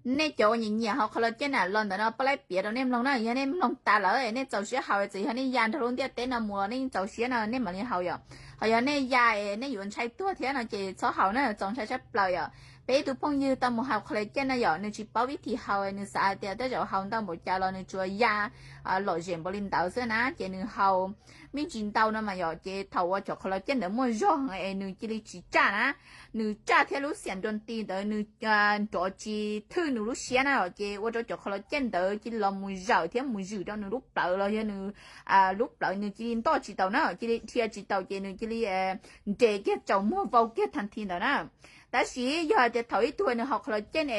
Nej cov uas nyiam nyiam haus qhov los caj na los ntawm no pab laib piav rau nej mloog na. Yog nej mloog tas lawm nej txaus siab haus, txawm yog nej ya nrog lub ntiaj teb no mus los nej txaus siab no nej mam li haus yom. Ho yog nej ya es nej yuav ntshai tuag thiab no ces txhob haus na, txaus ntshai tshaj plaws yom. Peb ib tug phooj ywg tau mus haus qhov los caj no yom, nws tsis paub vib thim haus, nws xav hais tias tej zaum haus ntau npaum cas los nws tsuas ya lom zem npaum li ntawd xwb na, ces nws haus me ntsis ntau no mas yom, ces thaum uas cov qhov los caj ntawd muaj zog heev es nws cia li tsis tsaj na, nws tsaj thiab lub xiam nrog ti ntawd nws nrov tsis thwj nws lub siab na, ces ua rau cov qhov los caj ntawd cia li los mus zawm thiab mus zwm rau nws lub plawv los yog nws lub plawv nws cia li ntoj tsis taus na, cia li dhia tsis taus ces nws cia li nres kiag tsaus muag vau kiag thas thi ntawd na. Tab sis yog hais tias thaum ib tug nws haus qhov los caj,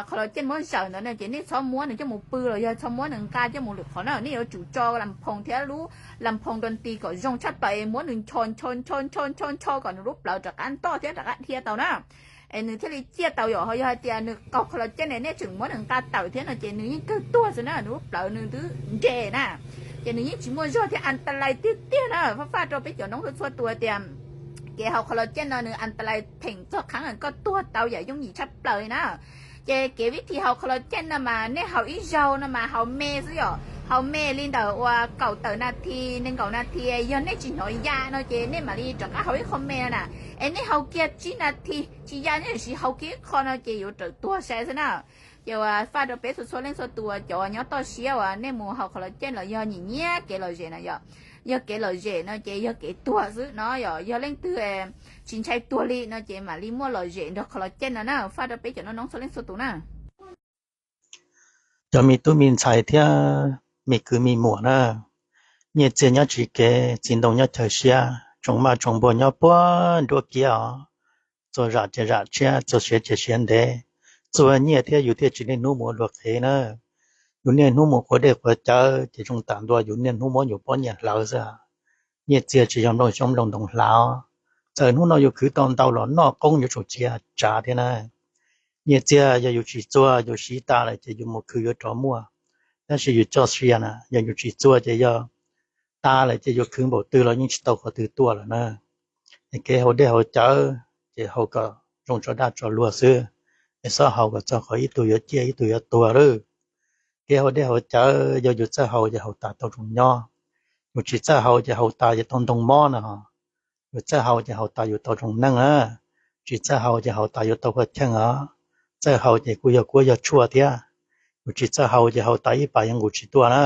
qhov los caj muab zawm ntawd no ces nej txhob muab nws coj mus pw los yog txhob muab nws nqa coj mus lwm qhov na, nej yuav tsum tso las phoos thiab lub las phoos nrog ti kom zoo tshaj plaws es muab nws ncho ncho ncho ncho ncho ncho kom nws lub plawv rov qab ntoj thiab rov qab dhia tau na, es nws thiaj li ciaj tau yom. Ho yog hais tias nws qaug qhov los caj ne nej tseem muab nws nqa tawm thiab no ces nws yeej kawg tuag xwb na, nws lub plawv nws twb nres na, ces nws yeej tsis muaj zog thiab, an ta lais tiag tiag na. Faj faj rau peb cov noob txhua txhua tus tias kev haus qhov los caj no nws an ta lais pheem txog qhov koj tuag tau yam yooj yim tshaj plaws li na. Ces kev vib thim haus qhov los caj no mas nej haus ib zaug no mas haus me xwb yom, haus me li ntawm uas kaum tawm nas this nees nkaum nas this, yog nej tsis hnov ya no ces nej mam li rov qab haus ib qho me no na. Es nej haus kiag tsib nas this tsis ya nej sim haus kiag ib qho no ces yuav raws tuag sai xwb na. Ces uas faj rau peb txhua txhua leej txhua tus uas cov nyob toj siab uas nej mus haus qhov los caj los yog nyiam nyiam kev lom zem no yom, yog kev lom zem no ces yog kev tuag xwb no yom. Yog leej twg tsis ntshai tuag li no ces mam li muaj lom zem nrog qhov los caj no na. Faj rau peb cov noob noob txhua leej txhua tus na. Cov me tub me ntxhais thiab me kwv me muam na, nyiaj txiag nyob tsis kev, txiv ntoo nyob chaw siab, tsoos maj tsoos npuag nyob puag nruab kiab os. Txuag zam ces zam tshiab, txuag siav ces siav ntev, txuag nyiaj thiab yus thiaj tsis niaj hnub mus ua luag qhev na. Yus niaj hnub mus quav dej quav cawv ces zoo tam ntua yus niaj hnub muab yus pob nyiaj hlawv xwb. Nyiaj txiag tsis yog nplooj xyoob nplooj ntoo hlawv. Txawm hnub no yus khwv tau ntau los noj qoob yuav tsum txiav tsav thiab na. Nyiaj txiag yog yus tsis txuag yus siv tas lawm ces yus mus khwv yuav rov muaj, tab sis yus txoj sia na yog yus tsis txuag ces yog tas lawm ces yus khwv npaum twg los yeej tsis tau qhov twg tuaj lawm na. Es kev haus dej haus cawv ces haus kom zoo tso dag tso luag xwb, es txhob haus kom txog qhov ib tug yuav ciaj ib tug yuav tuag lawm. Kev haus dej haus cawv yog yus txawj haus ces haus tas tau zoo nyob, yus tsis txawj haus ces haus tas yuav tau ntoo mob no. Yus txawj haus ces haus tas yus tau zoo neej na, tsis txawj haus ces haus tas yuav tau paj cheej os. Txawj haus ces kuj yog kuab yog tshuaj thiab, yus tsis txawj haus ces haus tas ib pas yuav nqus tsis tuaj na.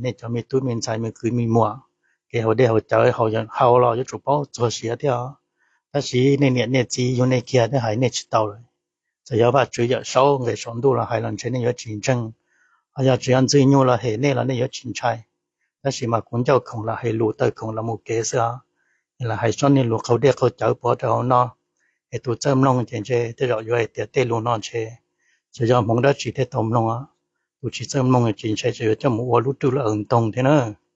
Nej cov me tub me ntxhais me kwv me muam, kev haus dej haus cawv haus los yuav tsum paub txuag siav thiab os. Tab sis nej niam nej txiv yug nej kiag twb hais nej tsis tau lawm. Txawm yog Vajtswv yawm saub nqes saum ntuj los hais los ntshe nej yuav tsis ntseeg, ho yog tseem yog Ntxwg Nyug los hem nej los nej yuav tsis ntshai. Tab sis mas kuv ncauj khoom los hais lus taw khoom los mus kev xwb os. Los hais tsob niag lus qaug dej qaug cawv pov rau hauv no, es tus txawj mloog ces ntshe tej zaum yuav hais tias tej lus no ntshe tsuas yog hmoov dab tsi thiaj tau mloog os. Tus tsis txawj mloog ces ntshe tsuas yuav coj mus ua lub rwj lub awm ntoo thiab na.